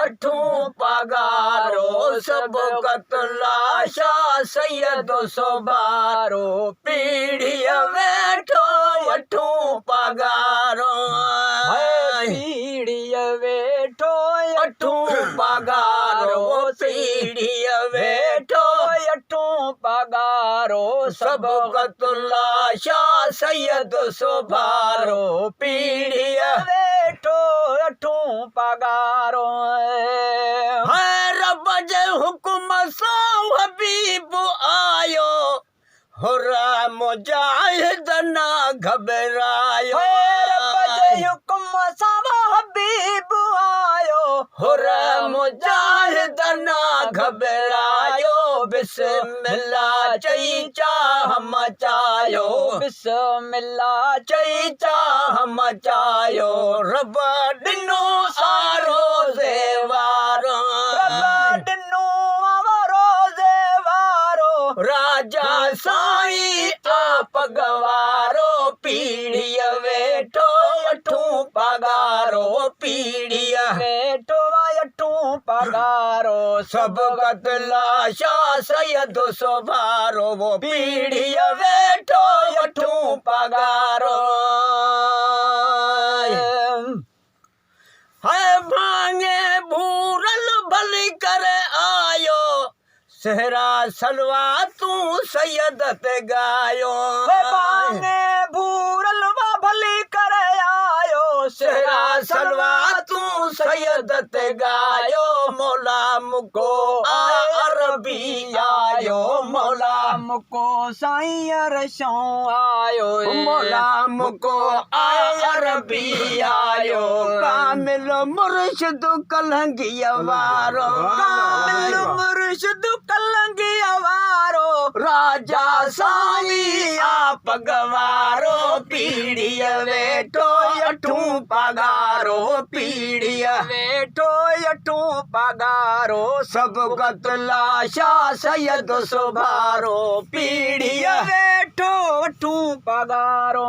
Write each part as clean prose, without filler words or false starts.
اٺون پاڳارو، سبقت لاشا سيد سوڀارو، پيڙهيء ويٺو اٺون پاڳارو. پيڙهيء ويٺو اٺون پاڳارو، پيڙهيء ويٺو اٺون پاڳارو، سبقت لاشا سيد سوڀارو، پيڙهيء ويٺو اٺون پاڳارو. هي رب جي حڪم سان حبيب آيو، حر مجاهد نه گهٻرايو. هي رب جي حڪم سان حبيب آيو، حر مجاهد نه گهٻرايو. بسم الله چئي چاهه مچايو، بسم الله چئي چاهه مچايو. رب ڏنو آ روزي وارو، رب ڏنو آ روزي وارو. راجا سائين آ پڳ وارو، پيڙهيء ويٺو اٺون پاڳارو، پيڙهيء ويٺو آ اٺون پاڳارو، سبقت لاشا سيد سوڀارو، پيڙهيء ويٺو اٺون پاڳارو. هي ڀاڱي ڀورل ڀلي ڪري آيو، سهرا صلواتون سيد تي ڳايو. هي ڀاڱي ڀورل وا ڀلي ڪري آيو، سهرا صلواتون سيد تي ڳايو. مولا مون ڪو آ عربي آيو، مولا مون ڪو سائين عرشون آيو، مولا مون ڪو آ عربي آيو. ڪامل مرشد ڪلنگيء وارو، ڪامل مرشد ڪلنگيء وارو. راجا سائين آ پڳ وارو، پيڙهيء ويٺو اٺون پاڳارو، پيڙهيء ويٺو اٺون پاڳارو، سبقت لاشا سيد سوڀارو، پيڙهيء ويٺو اٺون پاڳارو.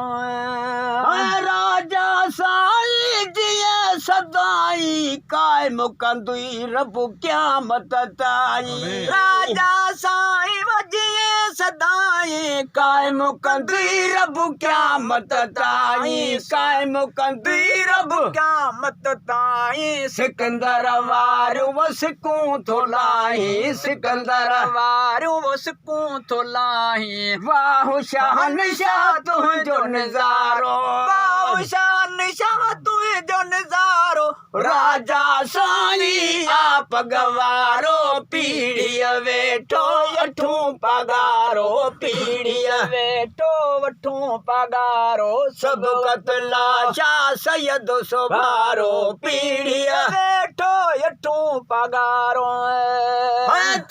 راجا سائين جيئن سدائين قائم ڪندئي رب قيامت تائين، راجا سائين جيئن سدائين قائم ڪندئي رب قيامت تائين، قائم ڪندئي رب قيامت تائين. سڪندر واريون سڪون ٿو لاهين، سڪندر واريون سڪون ٿو لاهين. واهه شاهنشاهه تنهنجو نظارو، واهه شاهنشاهه تنهنجو نظارو. راجا سائين آ پڳ وارو، پيڙهيء ويٺو اٺون پاڳارو، پيڙهيء ويٺو اٺون پاڳارو، سبقت لاشا سيد سوڀارو، پيڙهيء ويٺو اٺون پاڳارو.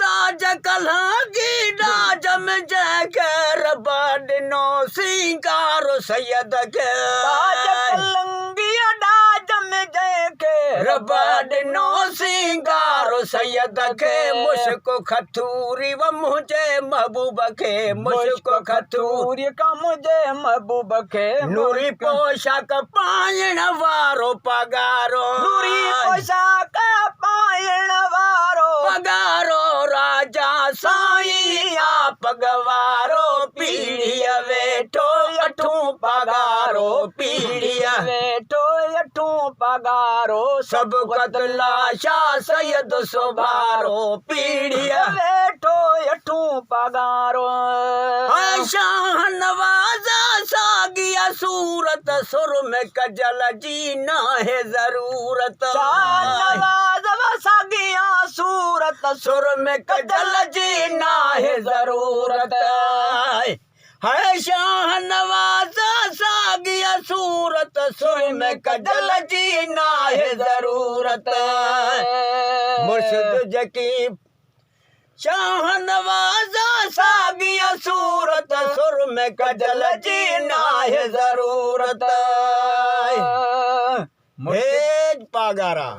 تاج ڪلهنگي ڏاج ۾ جنهن کي رب ڏنو سينگارو سيد کي، تاج ڪلنگي ڏاج ۾ جنهن کي رب ڏنو سينگارو سيد کي. مشڪ کٿوري و منهنجي محبوب کي، مشڪ کٿوري کا منهنجي محبوب کي. نوري پوشاڪ پائڻ وارو پاڳارو، نوري پوشاڪ پائڻ وارو پاڳارو. راجا سائين آ پڳ وارو، پيڙهيء ويٺو اٺون پاڳارو، پيڙهيء ويٺو اٺون پاڳارو، سبقت لاشا سيد سوڀارو، پيڙهيء ويٺو اٺون پاڳارو. شاهه نواز ساڳيا صورت، سر ۾ ڪجل جي ناهي ضرورت. شاهه نواز ساڳيا صورت، سر ۾ ڪجل جي ناهي ضرورت. هي شاهه نواز ساڳيا صورت، سر ۾ ڪجل جي ناهي ضرورت. مرشد جيڪي شاهه نواز ساڳيا صورت، سر ۾ ڪجل جي ناهي ضرورت. هي پاڳارا.